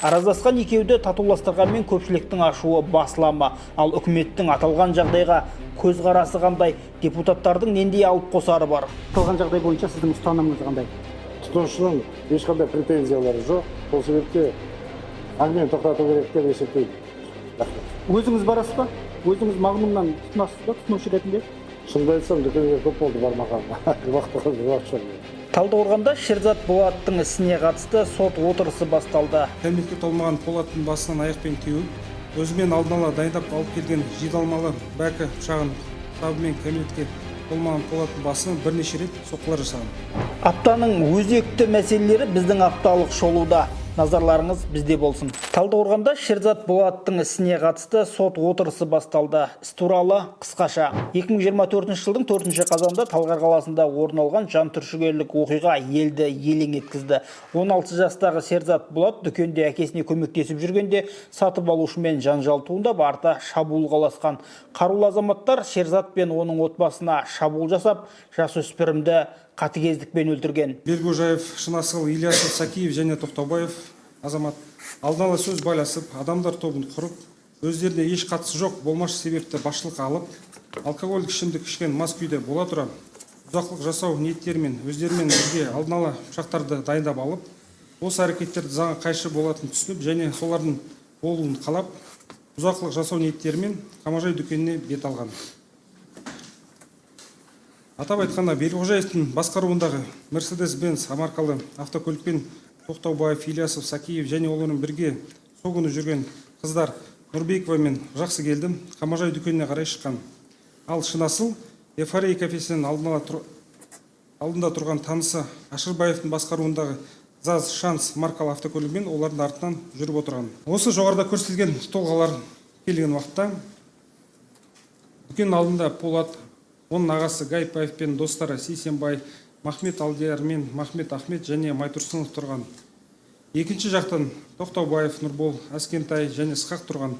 Араздасқан екеуді татуластырғанмен, көпшіліктің ашуы басыла ма? Ал үкіметтің аталған жағдайға көзқарасы қандай? Депутаттардың нендей алып қосары бар? Аталған жағдай бойынша сіздің ұстанымыңыз қандай? Тұтынушының ешқандай претензиялары жоқ, сол себепте әңгімені тоқтату керек деп есептеймін. Рахмет. Өзіңіз барасыз ба? Өзіңіз Магнумнан тұтынасыз ба тұтынушы ретінде? Шынымды айтсам, дүкенге көп болды бармағаныма, уақыт уақыт жоқ. Талдықорғанда Шерзат Болаттың ісіне қатысты сот отырысы басталды. Кәмелетке толмаған Полаттың басынан аяқпен теуіп, өзімен алдын ала дайындап алып келген жидалмалы бәкі пышағын сабымен кәмелетке толмаған Полаттың басына бірнеше рет соққылар жасаған. Аптаның өзекті мәселелері біздің апталық шолуда. Назарларыңыз бізде болсын. Талдықорғанда Шерзат Болаттың ісіне қатысты сот отырысы басталды. Іс туралы қысқаша. 2024 жылдың 4 қазанында Талғар қаласында орын алған жантүршігерлік оқиға елді елең еткізді. 16 жастағы Шерзат Болат дүкенде әкесіне көмектесіп жүргенде сатып алушымен жанжал туындап, арты шабуылға ұласқан. Қарулы азаматтар Шерзат пен оның отбасына шабуыл жасап, жасөспірімді қатыгездікпен өлтірген. Белгожаев, Шынасыл, Ильясов, Сакиев және Тоқтаубаев азамат алдын ала сөз байласып, адамдар тобын құрып, өздеріне еш қатысы жоқ болмашы себепті басшылыққа алып, алкогольдік ішімдік ішкен мас күйде бола тұра, бұзақылық жасау ниеттерімен өздерімен бірге алдын ала пышақтарды дайындап алып, осы әрекеттерді заңға қайшы болатынын түсініп және солардың болуын қалап, бұзақылық жасау ниеттерімен Қамажай дүкеніне бет алған. Атап айтқанда, Белғожаевтың басқаруындағы Мерседес Бенц маркалы автокөлікпен Тоқтаубаев, Ильясов, Сакиев және олармен бірге сол күні жүрген қыздар Нұрбекова мен Жақсыгелді Қамажай дүкеніне қарай шыққан. Ал Шынасыл Эфорей кафесінің алдында тұрған танысы Ашырбаевтың басқаруындағы ЗАЗ Шанс маркалы автокөлігімен олардың артынан жүріп отырған. Осы жоғарыда көрсетілген тұлғалар келген уақытта дүкен алдында Полат, оның ағасы Гайпаев пен достары Сейсенбай, Махмет Алдияр мен Махмет Ахмет және Майтұрсынов тұрған. Екінші жақтан Тоқтаубаев Нұрбол, Әскентай және Ысқақ тұрған.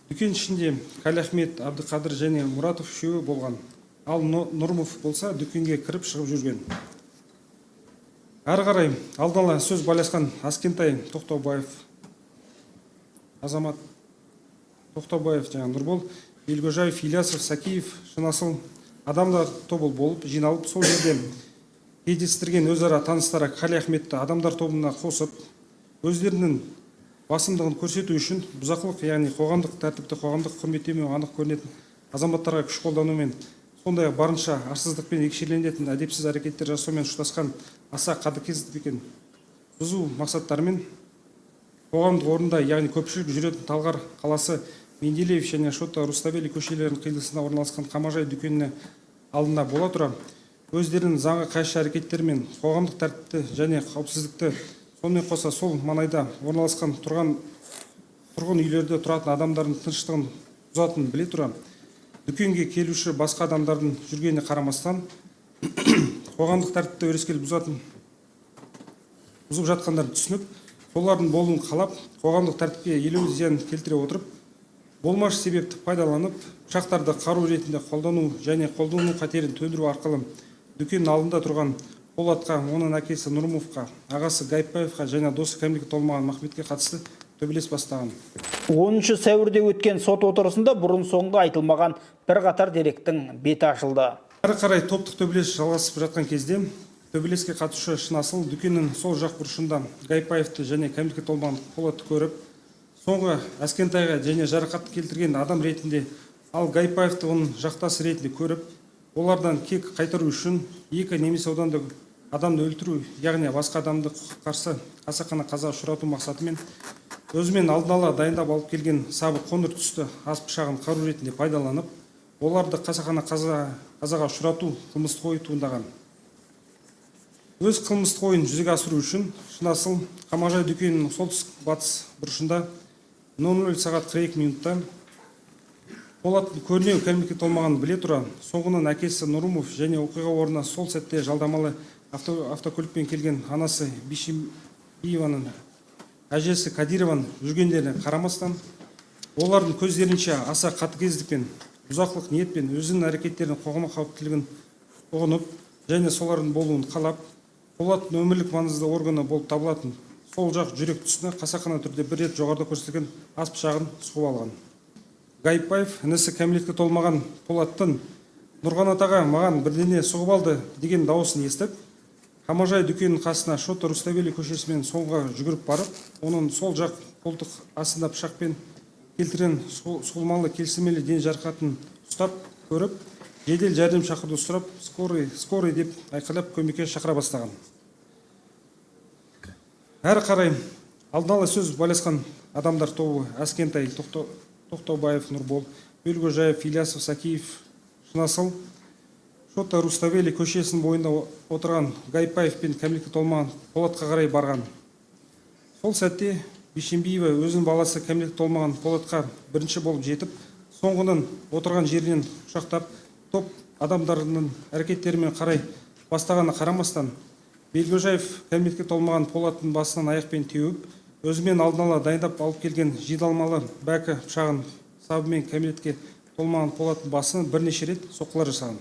Дүкен ішінде Калиахмет, Әбдіқадыр және Мұратов үшеуі болған. Ал Нұрмов болса, дүкенге кіріп шығып жүрген. Әрі қарай алдын ала сөз байласқан Әскентай, Тоқтаубаев азамат, Тоқтаубаев жаңа Нұрбол, Белгожаев, Ильясов, Сакиев, Шынасыл адамдар тобы болып жиналып, сол жерде кездестірген өзара таныстары Қали Ахметті адамдар тобына қосып, өздерінің басымдығын көрсету үшін бұзақылық, яғни қоғамдық тәртіпті, қоғамдық құрметтемеу анық көрінетін азаматтарға күш қолданумен, сондай ақ барынша арсыздықпен ерекшеленетін әдепсіз әрекеттер жасаумен ұштасқан аса қатыгездікпен бұзу мақсаттарымен қоғамдық орында, яғни көпшілік жүретін Талғар қаласы Менделеев және Шота Руставели көшелерінің қиылысында орналасқан Қамажай дүкеніне алдында бола тұра, өздерінің заңға қайшы әрекеттерімен қоғамдық тәртіпті және қауіпсіздікті, сонымен қоса сол маңайда орналасқан тұрғын үйлерде тұратын адамдардың тыныштығын бұзатынын біле тұра, дүкенге келуші басқа адамдардың жүргеніне қарамастан, қоғамдық тәртіпті өрескел бұзып жатқандарын түсініп, солардың болуын қалап, қоғамдық тәртіпке елеулі зиян келтіре отырып, болмашы себепті пайдаланып, пышақтарды қару ретінде қолдану және қолдану қатерін төндіру арқылы дүкен алдында тұрған Полатқа, оның әкесі Нұрымовқа, ағасы Гайпбаевқа және досы кәмелетке толмаған Махметке қатысты төбелес бастаған. 10 сәуірде өткен сот отырысында бұрын соңды айтылмаған бірқатар деректің беті ашылды. Әрі қарай топтық төбелес жалғасып жатқан кезде төбелеске қатысушы Шынасыл дүкеннің сол жақ бұрышында Гайпаевты және кәмелетке толмаған Полатты көріп, соңғы Әскентайға және жарақат келтірген адам ретінде, ал Гайпаевты оның жақтасы ретінде көріп, олардан кек қайтару үшін екі немесе одан да адамды өлтіру, яғни басқа адамды қарсы қасақана қаза ұшырату мақсатымен өзімен алдын ала дайындап алып келген сабы қоңыр түсті ас пышағын қару ретінде пайдаланып, оларды қасақана қазаға ұшырату қылмыстық ой туындаған. Өз қылмыстық ойын жүзеге асыру үшін Шынасыл Қамажай дүкенінің солтүстік батыс бұрышында 00 сағат 42 минутта Полаттың көрінеу кәмелетке толмағанын біле тұра, соңынан әкесі Нұрымов және оқиға орнына сол сәтте жалдамалы автокөлікпен келген анасы Бишімбиеваның әжесі Кадированың жүргендеріне қарамастан, олардың көздерінше аса қатыгездікпен, бұзақылық ниетпен өзінің әрекеттерінің қоғамға қауіптілігін ұғынып және солардың болуын қалап, Полаттың өмірлік маңызды органы болып табылатын сол жақ жүрек тұсына қасақана түрде бір рет жоғарыда көрсетілген ас пышағын сұғып алған. Гайыпбаев інісі кәмелетке толмаған Полаттың «Нұрғанат аға, маған бірдеңе сұғып алды» деген дауысын естіп, Қамажай дүкенінің қасына Шота Руставели көшесімен соңға жүгіріп барып, оның сол жақ қолтық астында пышақпен келтірген сұғылмалы келісілмелі дене жарақатын ұстап көріп, жедел жәрдем шақыруды сұрап, «Скорый, скорый» деп айқайлап, көмекке шақыра бастаған. Әрі қарай алдын ала сөз байласқан адамдар тобы Әскентай, Тоқтаубаев Нұрбол, Белгожаев Ильясов, Сакиев Шынасыл Шота Руставели көшесінің бойында отырған Гайпаев пен кәмелетке толмаған Полатқа қарай барған. Сол сәтте Бишімбиева өзінің баласы кәмелетке толмаған Полатқа бірінші болып жетіп, соңғының отырған жерінен құшақтап, топ адамдарының әрекеттерімен қарай бастағанына қарамастан, Белгожаев кәмелетке толмаған Полаттың басынан аяқпен теуіп, өзімен алдын ала дайындап алып келген жидалмалы бәкі пышағын сабымен кәмелетке толмаған Полаттың басына бірнеше рет соққылар жасаған.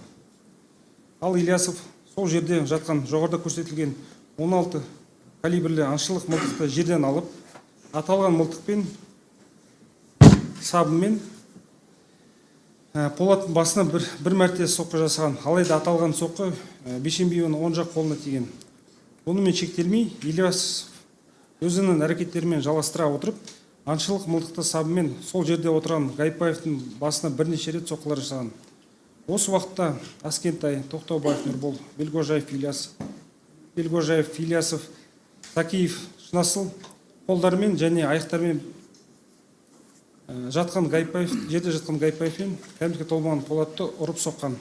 Ал Ильясов сол жерде жатқан жоғарыда көрсетілген 16 калибрлі аңшылық мылтықты жерден алып, аталған мылтықпен сабымен Полаттың басына бір мәрте соққы жасаған. Алайда аталған соққы Бейшенбиеваның оң жақ қолына тиген. Бұнымен шектелмей, Ильясов өзінің әрекеттерімен жалғастыра отырып, аңшылық мылтықты сабымен сол жерде отырған Гайпаевтың басына бірнеше рет соққылар жасаған. Осы уақытта Аскентай, Тоқтаубаев Нұрбол, Белгожаев Ильяс, Белгожаев Ильясов, Такиев Шынасыл қолдарымен және аяқтарымен жатқан Гайпаев, жерде жатқан Гайпаев пен кәмелетке толмаған Полатты ұрып соққан.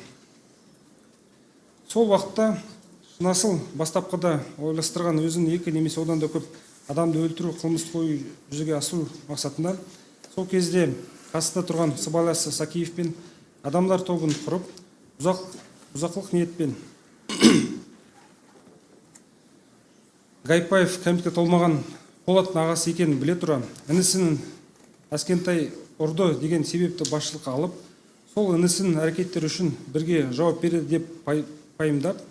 Сол уақытта Шынасыл бастапқыда ойластырған өзінің екі немесе одан да көп адамды өлтіру қылмыстық ой жүзеге асыру мақсатында сол кезде қасында тұрған сыбайласы Сакиевпен адамдар тобын құрып, бұзақылық ниетпен Гайпаев кәмелетке толмаған Полаттың ағасы екенін біле тұра, інісінің Әскентай ұрды деген себепті басшылыққа алып, сол інісінің әрекеттері үшін бірге жауап береді деп пайымдап,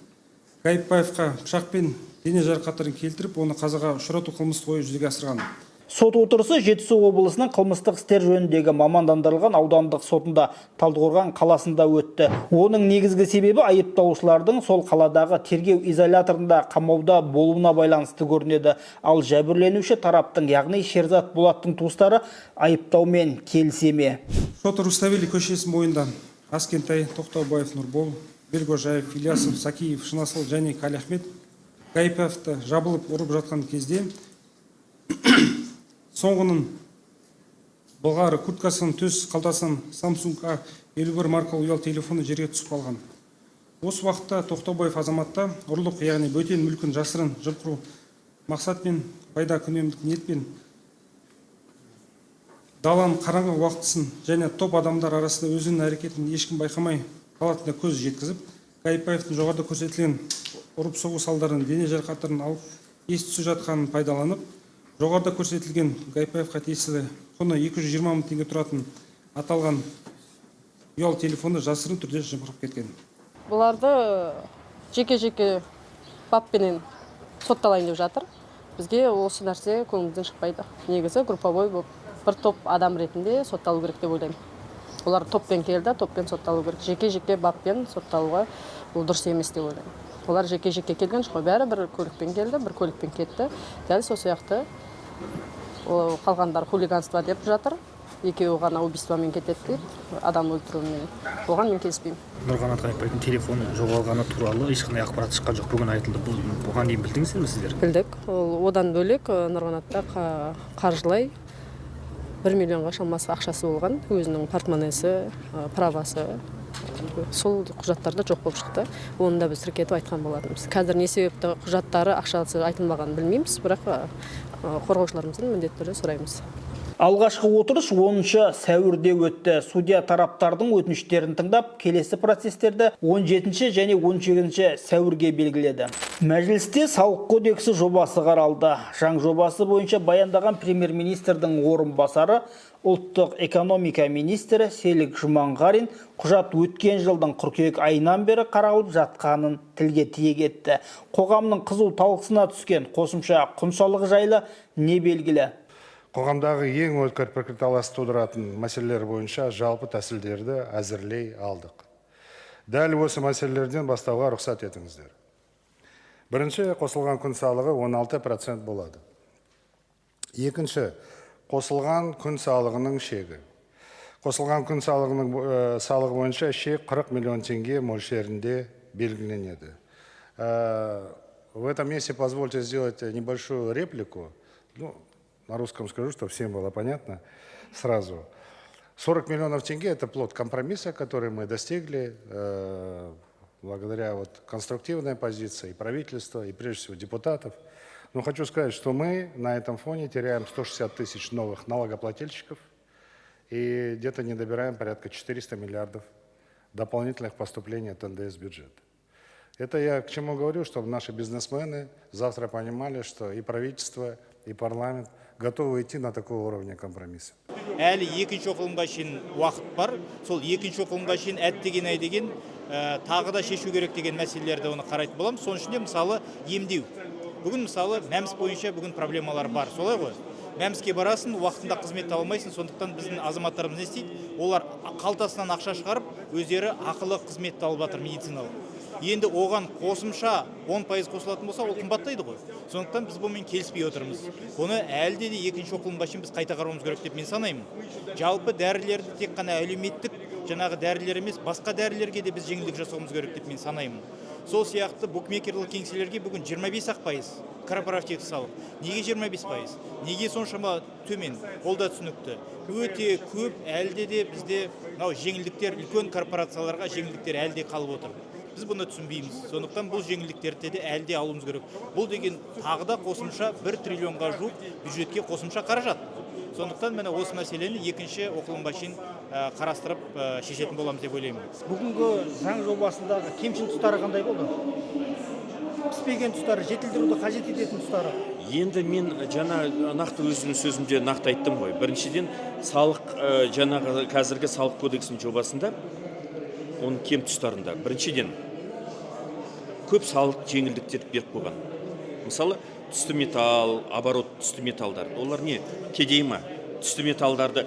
Гайпаевқа пышақпен дене жарақаттарын келтіріп, оны қазаға ұшырату қылмыстық ой жүзеге асырған. Сот отырысы Жетісу облысының қылмыстық істер жөніндегі мамандандырылған аудандық сотында, Талдықорған қаласында өтті. Оның негізгі себебі айыпталушылардың сол қаладағы тергеу изоляторында қамауда болуына байланысты көрінеді. Ал жәбірленуші тараптың, яғни Шерзат Болаттың туыстары айыптаумен келісе ме? Шота Руставели көшесінің бойында Аскентай, Тоқтаубаев Нұрбол, Белгожаев Ильясов, Сакиев Шынасыл және Калиахмет Гайпаевты жабылып ұрып жатқан кезде, соңғының былғары курткасының төс қалтасынан Samsung A 51 маркалы ұялы телефоны жерге түсіп қалған. Осы уақытта Тоқтаубаев азаматта ұрлық, яғни бөтен мүлкін жасырын жымқыру мақсатпен, пайда күнемдік ниетпен, даланың қараңғы уақытысын және топ адамдар арасында өзінің әрекетін ешкім байқамай қалатынына көз жеткізіп, Гайпаевтың жоғарыда көрсетілген ұрып соғу салдарынан дене жарақаттарын алып, ес түссіз жатқанын пайдаланып, жоғарыда көрсетілген Гайпаевқа тиесілі құны 220 мың теңге тұратын аталған ұялы телефонды жасырын түрде жымқырып кеткен. Бұларды жеке жеке баппенен сотталайын деп жатыр. Бізге осы нәрсе көңілімізден шықпайды. Негізі групповой болып, бір топ адам ретінде сотталу керек деп ойлаймын. Олар топпен келді, топпен сотталу керек. Жеке жеке баппен сотталуға бұл дұрыс емес деп ойлаймын. Олар жеке жеке келген жоқ қой, бәрі бір көлікпен келді, бір көлікпен кетті. Дәл сол сияқты ол қалғандар хулиганство деп жатыр, екеуі ғана убийствомен кетеді дейді, адам өлтірумен. Оған мен келіспеймін. Нұрғанат Ғайыпбаевтың телефоны жоғалғаны туралы ешқандай ақпарат шыққан жоқ, бүгін айтылды. Бұл бұған дейін білдіңіздер ме сіздер? Білдік. Ол одан бөлек Нұрғанатта қаржылай 1 миллионға шамасы ақшасы болған, өзінің портмонесі, правасы, сол құжаттар да жоқ болып шықты. Оны да біз тіркетіп айтқан болатынбыз. Қазір не себепті құжаттары, ақшасы айтылмағанын білмейміз, бірақ қорғаушыларымыздан міндетті түрде сұраймыз. Алғашқы отырыс 10 сәуірде өтті. Судья тараптардың өтініштерін тыңдап, келесі процестерді 17 және 18 сәуірге белгіледі. Мәжілісте Салық кодексі жобасы қаралды. Заң жобасы бойынша баяндаған премьер-министрдің орынбасары, ұлттық экономика министрі Серік Жұманғарин құжат өткен жылдың қыркүйек айынан бері қаралып жатқанын тілге тиек етті. Қоғамның қызу талқысына түскен қосымша құн салығы жайлы не белгілі? Қоғамдағы ең өткір пікірталас тудыратын мәселелер бойынша жалпы тәсілдерді әзірлей алдық. Дәл осы мәселелерден бастауға рұқсат етіңіздер. Бірінші, қосылған құн салығы 16% болады. Екінші, қосылған құн салығының шегі. Қосылған құн салығының салығы бойынша шек 40 миллион теңге мөлшерінде белгіленеді. В этом месте позвольте сделать небольшую реплику. Ну, на русском скажу, чтобы всем было понятно сразу. 40 миллионов тенге – это плод компромисса, который мы достигли благодаря вот конструктивной позиции и правительства, и прежде всего депутатов. Но хочу сказать, что мы на этом фоне теряем 160 тысяч новых налогоплательщиков и где-то не добираем порядка 400 миллиардов дополнительных поступлений от НДС в бюджет. Это я к чему говорю: чтобы наши бизнесмены завтра понимали, что и правительство, и парламент готовы идти на такой уровень компромисса. Әлі екінші оқылымға шейін уақыт бар. Сол екінші оқылымға шейін әттеген ай деген тағы да шешу керек деген мәселелерді, оны қарайтын боламыз. Соның ішінде, мысалы, емдеу. Бүгін, мысалы, МӘМС бойынша бүгін проблемалар бар, солай ғой? МӘМСке барасың, уақытында қызмет ала алмайсың. Сондықтан біздің азаматтарымыз не істейді? Олар қалтасынан ақша шығарып, өздері ақылы қызметті алып жатыр, медициналық. Енді оған қосымша 10% қосылатын болса, ол қымбаттайды ғой. Сондықтан біз бұнымен келіспей отырмыз. Бұны әлде де екінші оқылымға шейін біз қайта қарауымыз керек деп мен санаймын. Жалпы дәрілерді, тек қана әлеуметтік жаңағы дәрілер емес, басқа дәрілерге де біз жеңілдік жасауымыз керек деп мен санаймын. Сол сияқты букмекерлік кеңселерге бүгін 25-ақ пайыз корпоративті салық. Неге 25%? Неге соншама төмен? Ол да түсінікті. Өте көп әлде де бізде мынау жеңілдіктер, үлкен корпорацияларға жеңілдіктер әлі де қалып отыр. Біз бұны түсінбейміз. Сондықтан бұл жеңілдіктерді де әлі де алуымыз керек. Бұл деген тағы да қосымша 1 триллионға жуық бюджетке қосымша қаражат. Сондықтан міне, осы мәселені екінші оқылымға шейін қарастырып, шешетін боламыз деп ойлаймын. Бүгінгі заң жобасындағы кемшін тұстары қандай болды? Піспеген тұстары, жетілдіруді қажет ететін тұстары? Енді мен жаңа нақты өзімнің сөзімде нақты айттым ғой. Біріншіден, салық жаңағы қазіргі Салық кодексінің жобасында, оның кем тұстарында, біріншіден, көп салық жеңілдіктер беріп қойған. Мысалы, түсті металл оборот, түсті металлдар, олар не, кедей ма? Түсті металлдарды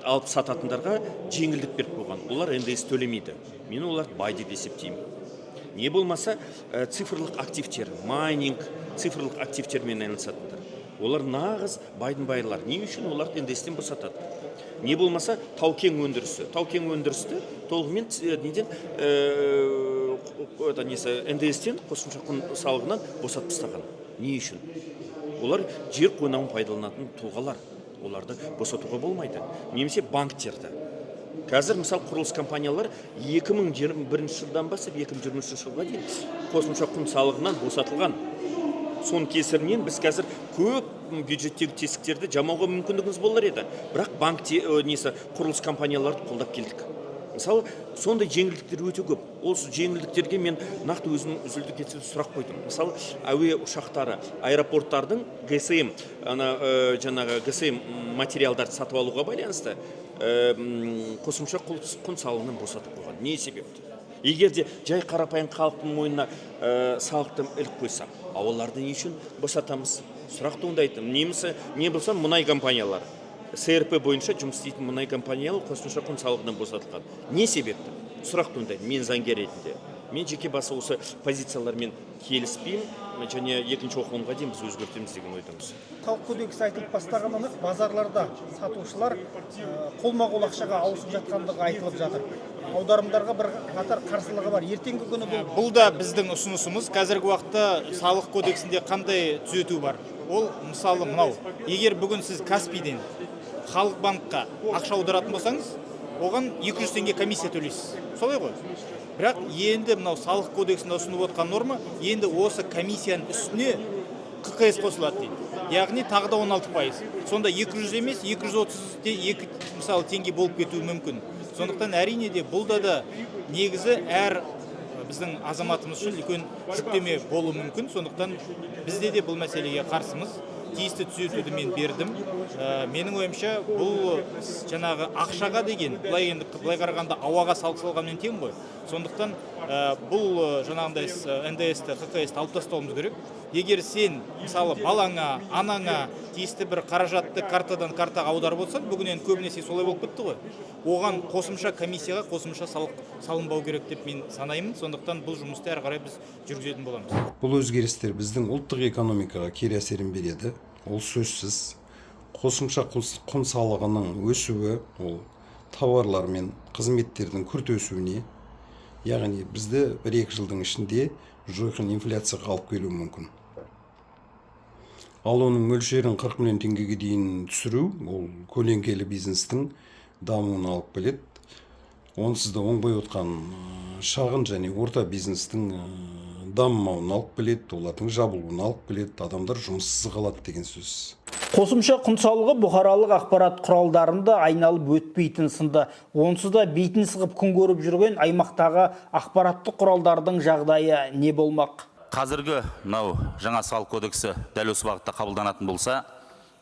алып сататындарға жеңілдік беріп қойған, олар НДС төлемейді. Мен оларды бай деп есептеймін. Не болмаса цифрлық активтер, майнинг, цифрлық активтермен айналысатындар, олар нағыз байдың байлар. Не үшін оларды НДСтен босатады? Не болмаса тау кен өндірісі, тау кен өндірісті толығымен неден это несі, НДСтен, қосымша құн салығынан босатып тастаған. Не үшін? Олар жер қойнауын пайдаланатын тұлғалар, оларды босатуға болмайды. Немесе банктерді. Қазір, мысалы, құрылыс компаниялар 2021 жылдан бастап 2023 жылға дейін қосымша құн салығынан босатылған. Соның кесірінен біз қазір көп бюджеттегі тесіктерді жамауға мүмкіндігіміз болар еді, бірақ банк несі, құрылыс компанияларды қолдап келдік. Мысалы, сондай жеңілдіктер өте көп. Осы жеңілдіктерге мен нақты өзім үзілді кесілді сұрақ қойдым. Мысалы, әуе ұшақтары, аэропорттардың ГСМ, ана жаңағы ГСМ материалдарды сатып алуға байланысты қосымша құн салығынан босатып қойған. Не себепті? Егер де жай қарапайым халықтың мойнына салықты іліп қойсақ, а оларды не үшін босатамыз? Сұрақ туындайды. Немесе не болса, мұнай компаниялары, СРП бойынша жұмыс істейтін мұнай компаниялары қосымша құн салығынан босатылған. Не себепті? Сұрақ туындайды. Мен заңгер ретінде, мен жеке басы осы позициялармен келіспеймін және екінші оқылымға дейін біз өзгертеміз деген ойдамыз. Салық кодексі айтылып бастағаннан ақ базарларда сатушылар қолма-қол ақшаға ауысып жатқандығы айтылып жатыр. Аударымдарға бір қатар қарсылығы бар. Ертеңгі күні бұл Бұл да біздің ұсынысымыз. Қазіргі уақытта Салық кодексінде қандай түзету бар? Ол, мысалы, мынау: егер бүгін сіз Каспийден Халық банкқа ақша аударатын болсаңыз, оған 200 теңге комиссия төлейсіз, солай ғой? Бірақ енді мынау Салық кодексінде ұсынып отқан норма: енді осы комиссияның үстіне ҚҚС қосылады дейді. Яғни тағы да 16%. Сонда 200 емес, 232, мысалы, теңге болып кетуі мүмкін. Сондықтан, әрине де, бұл да негізі әр біздің азаматымыз үшін үлкен жүктеме болуы мүмкін. Сондықтан бізде де бұл мәселеге қарсымыз. Тиісті түзетуді мен бердім. Менің ойымша, бұл жаңағы ақшаға деген, былай, енді былай қарағанда, ауаға салық салғанмен тең ғой. Сондықтан бұл жаңағындай НДС-ті, ҚҚС-ті алып тастауымыз керек. Егер сен, мысалы, балаңа, анаңа тиісті бір қаражатты картадан картаға аударып отырсаң, бүгін енді көбінесе солай болып кетті ғой, оған қосымша комиссияға қосымша салық салынбау керек деп мен санаймын. Сондықтан бұл жұмысты әрі қарай біз жүргізетін боламыз. Бұл өзгерістер біздің ұлттық экономикаға кері әсерін береді, ол сөзсіз. Қосымша құн салығының өсуі ол тауарлар мен қызметтердің күрт өсуіне, яғни бізді 1-2 жылдың ішінде жойқын инфляцияға алып келуі мүмкін. Ал оның мөлшерін 40 миллион теңгеге дейін түсіру ол көлеңкелі бизнестің дамуына алып келеді. Онсыз да оңбай отқан шағын және орта бизнестің дамымауына алып келеді, олардың жабылуына алып келеді, адамдар жұмыссыз қалады деген сөз. Қосымша құн салығы бұқаралық ақпарат құралдарын да айналып өтпейтін сынды. Онсыз да бетін сығып күн көріп жүрген аймақтағы ақпараттық құралдардың жағдайы не болмақ? Қазіргі мынау жаңа салық кодексі дәл осы бағытта қабылданатын болса,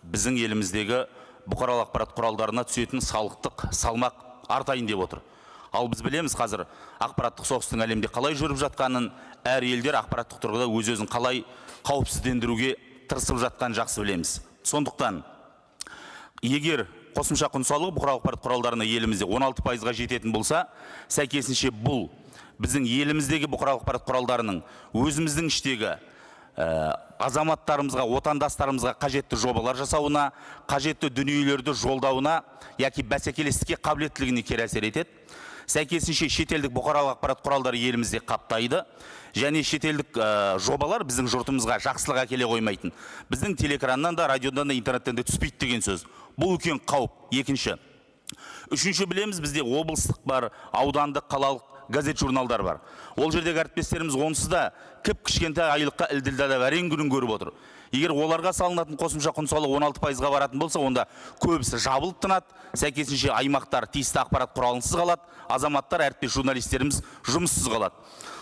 біздің еліміздегі бұқаралық ақпарат құралдарына түсетін салықтық салмақ артайын деп отыр. Ал біз білеміз, қазір ақпараттық соғыстың әлемде қалай жүріп жатқанын, әр елдер ақпараттық тұрғыда өз өзін қалай қауіпсіздендіруге тырысып жатқанын жақсы білеміз. Сондықтан егер қосымша құн салығы бұқаралық ақпарат құралдарына елімізде 16%-ға жететін болса, сәйкесінше бұл біздің еліміздегі бұқаралық ақпарат құралдарының өзіміздің іштегі азаматтарымызға, отандастарымызға қажетті жобалар жасауына, қажетті дүниелерді жолдауына яки бәсекелестікке қабілеттілігіне кері әсер етеді. Сәйкесінше шетелдік бұқаралық ақпарат құралдары елімізде қаптайды және шетелдік жобалар біздің жұртымызға жақсылық әкеле қоймайтын, біздің телеэкраннан да, радиодан да, интернеттен де түспейді деген сөз. Бұл үлкен қауіп. Екінші, үшінші, білеміз, бізде облыстық бар, аудандық, қалалық газет, журналдар бар. Ол жердегі әріптестеріміз онсыз да кіп кішкентай айлыққа ілділдап әрең күнін көріп отыр. Егер оларға салынатын қосымша құн салығы 16%-ға баратын болса, онда көбісі жабылып тынады. Сәйкесінше аймақтар тиісті ақпарат құралынсыз қалады, азаматтар, әріптес журналистеріміз жұмыссыз қалады.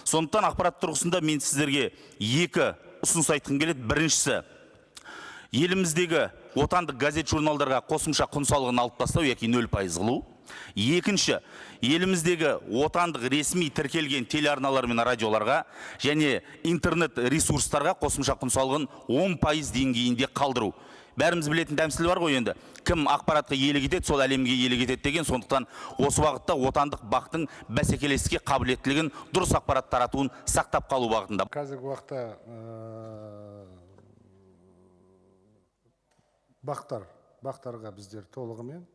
Сондықтан ақпарат тұрғысында мен сіздерге екі ұсыныс айтқым келеді. Біріншісі: еліміздегі отандық газет, журналдарға қосымша құн салығын алып тастау яки 0% қылу. Екінші, еліміздегі отандық ресми тіркелген телеарналар мен радиоларға және интернет ресурстарға қосымша құн салығын 10% деңгейінде қалдыру. Бәріміз білетін тәмсіл бар ғой енді: кім ақпаратқа иелік етеді, сол әлемге иелік етеді деген. Сондықтан осы бағытта отандық БАҚ-тың бәсекелестікке қабілеттілігін, дұрыс ақпарат таратуын сақтап қалу бағытында. Қазіргі уақытта БАҚ-тарға біздер толығымен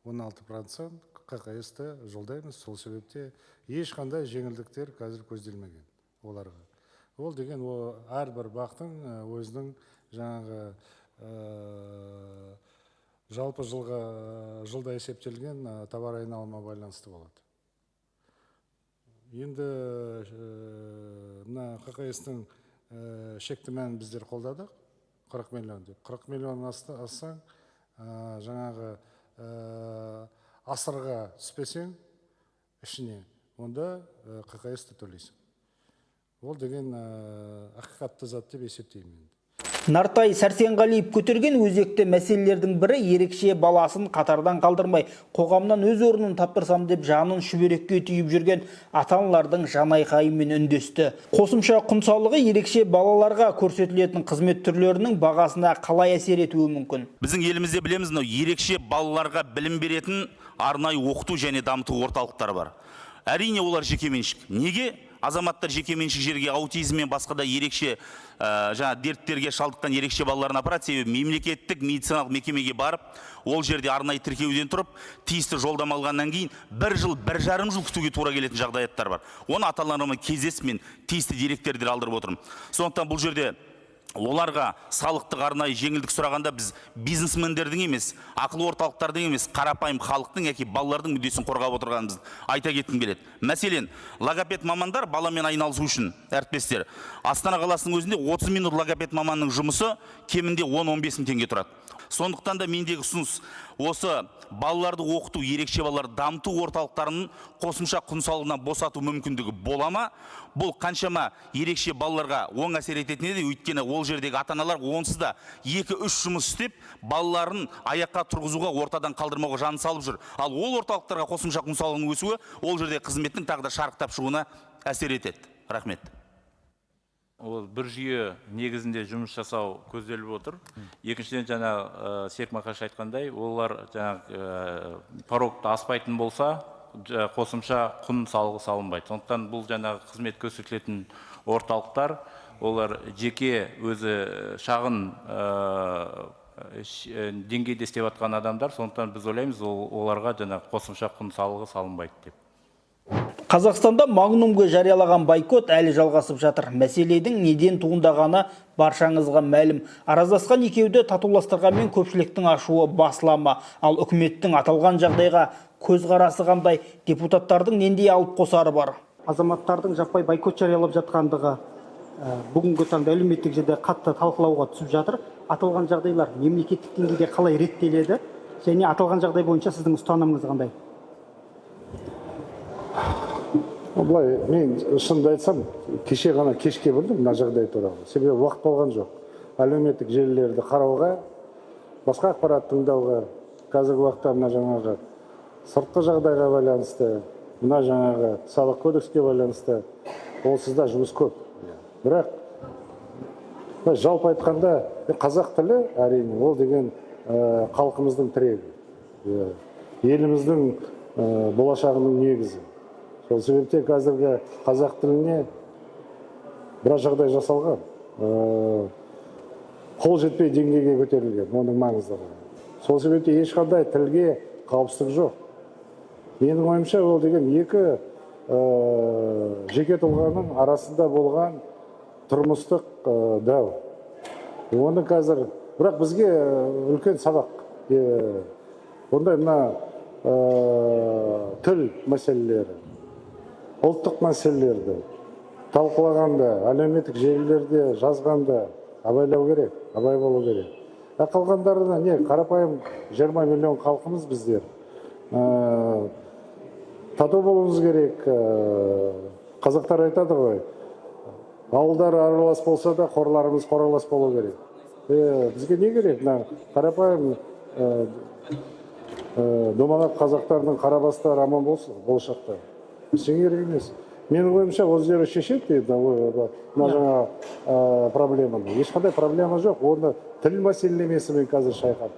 16% ҚҚС-ті жолдаймыз. Сол себепте ешқандай жеңілдіктер қазір көзделмеген оларға. Ол деген ол әрбір БАҚ-тың өзінің жаңағы жалпы жылға, жылда есептелген товар айналымына байланысты болады. Енді мына ҚҚС-тің шекті мәнін біздер қолдадық, 40 миллион деп. 40 миллион ассаң, жаңағы асырға түспесең ішіне, онда ҚҚС-ті төлейсің. Ол деген ақиқатты зат деп есептеймін енді. Нартай Сәрсенғалиев көтерген өзекті мәселелердің бірі ерекше баласын қатардан қалдырмай, қоғамнан өз орнын таптырсам деп жанын шүберекке түйіп жүрген ата-аналардың жанайқайымен үндесті. Қосымша құн салығы ерекше балаларға көрсетілетін қызмет түрлерінің бағасына қалай әсер етуі мүмкін? Біздің елімізде, білеміз, мынау ерекше балаларға білім беретін арнайы оқыту және дамыту орталықтары бар. Әрине, олар жекеменшік. Неге азаматтар жекеменшік жерге аутизм мен басқа да ерекше жаңа дерттерге шалдыққан ерекше балаларын апарады? Себебі мемлекеттік медициналық мекемеге барып, ол жерде арнайы тіркеуден тұрып, тиісті жолдама алғаннан кейін бір жыл, 1,5 жыл күтуге тура келетін жағдаяттар бар. Оны ата аналармен кездесіп, мен тиісті деректерді алдырып отырмын. Сондықтан бұл жерде Оларға салықтық арнайы жеңілдік сұрағанда, біз бизнесмендердің емес, ақыл орталықтардың емес, қарапайым халықтың яки балалардың мүддесін қорғап отырғанымызды айта кеткім келеді. Мәселен, логопед мамандар баламен айналысу үшін, әріптестер, Астана қаласының өзінде 30 минут логопед маманның жұмысы кемінде 10-15 мың теңге тұрады. Сондықтан да мендегі ұсыныс: осы балаларды оқыту, ерекше балаларды дамыту орталықтарын қосымша құн салығынан босату мүмкіндігі бола ма? Бұл қаншама ерекше балаларға оң әсер ететін еді, өйткені ол жердегі ата аналар онсыз да екі үш жұмыс істеп, балаларын аяққа тұрғызуға, ортадан қалдырмауға жанын салып жүр. Ал ол орталықтарға қосымша құн салығының өсуі ол жерде қызметтің тағы да шарықтап шығуына әсер етеді. Рахмет. Ол бір жүйе негізінде жұмыс жасау көзделіп отыр. Екіншіден, жаңа Серік Мақаш айтқандай, олар жаңағы порогты аспайтын болса, қосымша құн салығы салынбайды. Сондықтан бұл жаңағы қызмет көрсетілетін орталықтар, олар жеке өзі шағын деңгейде істеп жатқан адамдар. Сондықтан біз ойлаймыз, оларға жаңағы қосымша құн салығы салынбайды деп. Қазақстанда Магнумге жариялаған бойкот әлі жалғасып жатыр. Мәселенің неден туындағаны баршаңызға мәлім. Араздасқан екеуді татуластырғанмен, көпшіліктің ашуы басыла ма? Ал үкіметтің аталған жағдайға көзқарасы қандай? Депутаттардың нендей алып қосары бар? Азаматтардың жаппай бойкот жариялап жатқандығы бүгінгі таңда әлеуметтік желіде қатты талқылауға түсіп жатыр. Аталған жағдайлар мемлекеттік деңгейде қалай реттеледі және аталған жағдай бойынша сіздің ұстанымыңыз қандай? Былай, мен шынымды айтсам, кеше ғана кешке білдім мына жағдай туралы, себебі уақыт болған жоқ әлеуметтік желілерді қарауға, басқа ақпарат тыңдауға. Қазіргі уақытта мына жаңағы сыртқы жағдайға байланысты, мына жаңағы салық кодекске байланысты онсыз да жұмыс көп. Бірақ былай жалпы айтқанда, қазақ тілі, әрине, ол деген халқымыздың тірегі, иә, еліміздің болашағының негізі. Сол себептен қазіргі қазақ тіліне біраз жағдай жасалған, қол жетпей деңгейге көтерілген оның маңыздылығы. Сол себептен ешқандай тілге қауіпсіздік жоқ. Менің ойымша, ол деген екі жеке тұлғаның арасында болған тұрмыстық дау. Оны қазір, бірақ бізге үлкен сабақ. Ондай мына тіл мәселелері, ұлттық мәселелерді талқылағанда, әлеуметтік желілерде жазғанда абайлау керек, абай болу керек. А қалғандарына не, қарапайым 20 миллион халқымыз біздер. Тату болуымыз керек. Қазақтар айтады ғой, ауылдар аралас болса да, қорларымыз қоралас болу керек. Бізге не керек? Мына қарапайым домалақ қазақтардың қара бастары аман болсын болашақта. Ештеңе керек емес. Менің ойымша, өздері шешеді енді мына жаңа проблеманы. Ешқандай проблема жоқ. Оны тіл мәселелемесімен қазір шайқап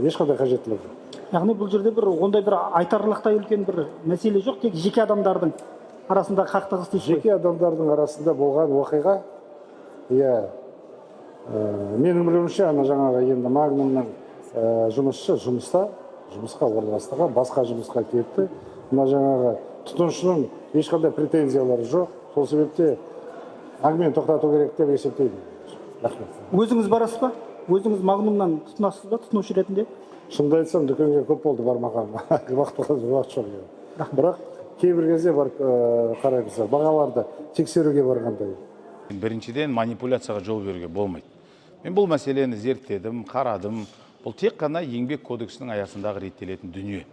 ешқандай қажеттілік жоқ. Яғни бұл жерде бір ондай бір айтарлықтай үлкен бір мәселе жоқ, тек жеке адамдардың арасында қақтығыс дейсіз ғой? Жеке адамдардың арасында болған оқиға, иә. Менің білуімше, ана жаңағы енді Магнумның жұмысшы жұмыста, жұмысқа орналастырған, басқа жұмысқа кетті. Мына жаңағы тұтынушының ешқандай претензиялары жоқ. Сол себепте әңгімені тоқтату керек деп есептеймін. Рахмет. Өзіңіз барасыз ба? Өзіңіз Магнумнан тұтынасыз ба тұтынушы ретінде? Шынымды айтсам, дүкенге көп болды бармағаныма, уақыт жоқ, иә. Бірақ кейбір кезде барып қараймыз, бағаларды тексеруге барғандай. Біріншіден, манипуляцияға жол беруге болмайды. Мен бұл мәселені зерттедім, қарадым. Бұл тек қана еңбек кодексінің аясындағы реттелетін дүние.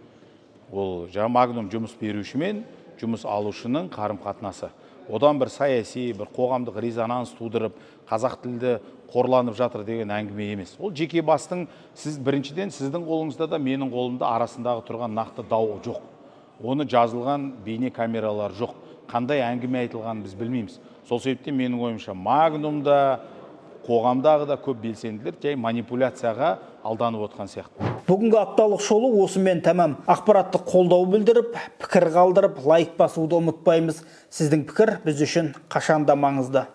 Ол жаңа Магнум жұмыс беруші мен жұмыс алушының қарым қатынасы. Одан бір саяси, бір қоғамдық резонанс тудырып, қазақ тілді қорланып жатыр деген әңгіме емес. Ол жеке бастың, сіз, біріншіден, сіздің қолыңызда да, менің қолымда арасындағы тұрған нақты дау жоқ. Оны жазылған бейне камералар жоқ. Қандай әңгіме айтылғанын біз білмейміз. Сол себептен, менің ойымша, Магнумда, қоғамдағы да көп белсенділер жай манипуляцияға алданып отқан сияқты. Бүгінгі апталық шолу осымен тәмам. Ақпаратты қолдау білдіріп, пікір қалдырып, лайк басуды ұмытпаймыз. Сіздің пікір біз үшін қашанда маңызды.